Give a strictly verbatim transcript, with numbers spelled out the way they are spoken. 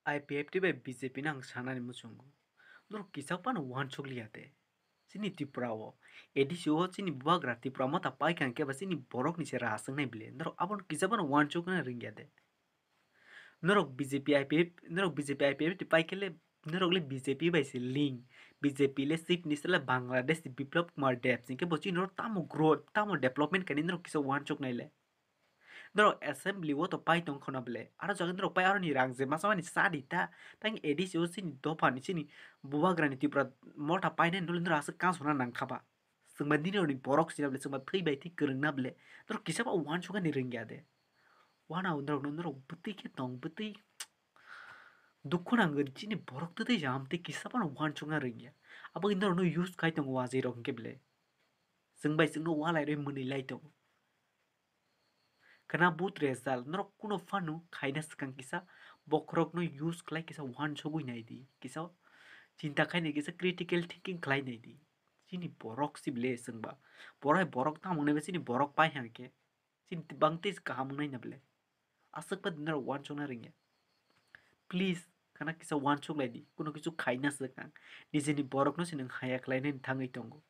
I P F T bai B J P no ang sanani muchungo. Norok kisa phano uansuk liya de. Chini Tripura o, A D C o chini bubagra Tripura motha paikha hwnkhe ba chini borok ni se ra aswk nai bile. Norok abono kisa phano uansuk na ringya de. Norok B J P I P F, norok B J P I P F T paikhe le, norok le B J P bai se link. B J P le chief minister le Bangladesh ni Biplab Kumar Deb. Hinkhe bo chini norok tamo growth, tamo development khainai norok kisa uansuk nai le. Norok assembly o to pai tong khwna bele. Aro jaga norok pai aroni rang je masa mani sa di ta. Tang A D C o chini dopha ni chini bubagra ni Tripura motha painai nole norok aswk kansona nang kha ba. Chwngba nini rokni borok sina bele, chwngba thwi bai thwi kwrwng na bele. Norok kisa ba uansukani rwngya de. Wana norok no norok bwtwi khe tong, bwtwi dukhu nangwi chini borok twtwi jam tei kisa phano uansukna rwngya. Abo norok no use khai tongo wajwi rok hinkhe bele. Chwng bai chwngno walai rwi mwnwi lai tongo. Khwna vote result norok kuno phano khaina swkang kisa bokhorokno use khlai kisa uansugwi nai di, kisa chinta khainai kisa critical thinking khlai nai di. Chini borok si bile chwngba. Borok hai borok tamo wngnai ba chini borok pai hang khe. Chini bang tei kaham wngnai na bile. Aswk ba norok uansukna rwngya. Please, khwna kisa uansuk lai di. Kuno kisu khaina swkang. Nijini borokno se nwng haya khlainani thangwi tongo.